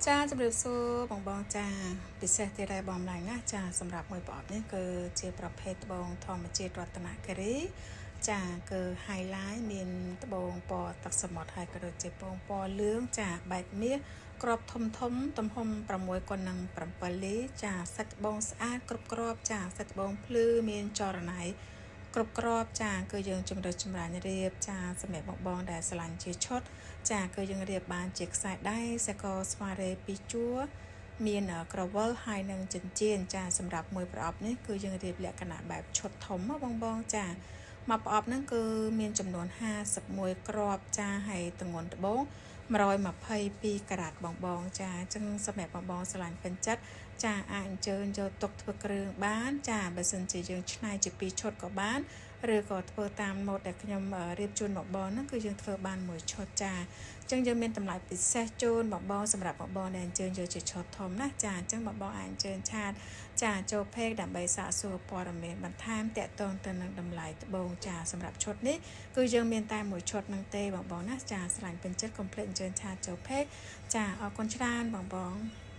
ចាជម្រាបសួរបងបងចា ពិសេសទៀតហើយបងម្លាញ់ណាចា សម្រាប់មួយប្រអប់នេះគឺជាប្រភេទត្បូងធម្មជាតិរតនគិរីចា គឺ highlight មានត្បូងពណ៌ទឹកសមុទ្រ ហើយក៏ដូចជាពងពណ៌លឿងចា បែបមាសក្របធំធំ ទំហំ6គុណនឹង7លីចា សាច់ត្បូងស្អាតគ្រប់គ្រាប់ចា សាច់ត្បូងភ្លឺមានចរណៃគ្រប់គ្រាប់ចា គឺយើងជំរើសចម្រាញ់រៀបចា សម្រាប់បងបងដែលស្រឡាញ់ជាឈុតចា គឺយើងរៀបបានជាខ្សែដៃសកស្វារ៉េពីរជួរ មានក្រវិលហើយនឹងចិញ្ចៀនចា សម្រាប់មួយប្រអប់នេះគឺយើងរៀបលក្ខណៈបែបឈុតធំបងបងចា មួយប្រអប់ហ្នឹងគឺមានចំនួន51គ្រាប់ចា ហើយទម្ងន់ត្បូង122ការ៉ាត់បងបងចា។ អញ្ចឹងសម្រាប់បងបងស្រឡាញ់ពេញចិត្តចា អាចអញ្ជើញយកទុកធ្វើគ្រឿងបានចា បើសិនជាយើងច្នៃជា2ឈុតក៏បាន ឬក៏ធ្វើតាមម៉ូដដែលខ្ញុំរៀបជូនបងបងហ្នឹង គឺយើងធ្វើបានមួយឈុតចា។ អញ្ចឹងយើងមានតម្លៃពិសេសជូនបងបង សម្រាប់បងបងដែលអញ្ជើញយកជាឈុតធំណាចា។ អញ្ចឹងបងបងអាចអញ្ជើញឆាតចាចូល page ដើម្បីសាកសួរព័ត៌មានបន្ថែមតាក់ទងទៅនឹងតម្លៃត្បូងចា។ សម្រាប់ឈុតនេះគឺយើងមានតែមួយឈុតហ្នឹងទេបងបងណាចា។ ស្រឡាញ់ពេញចិត្តកុំភ្លេចអញ្ជើញឆាតចូល page ចា។ អរគុណច្រើនបងបង។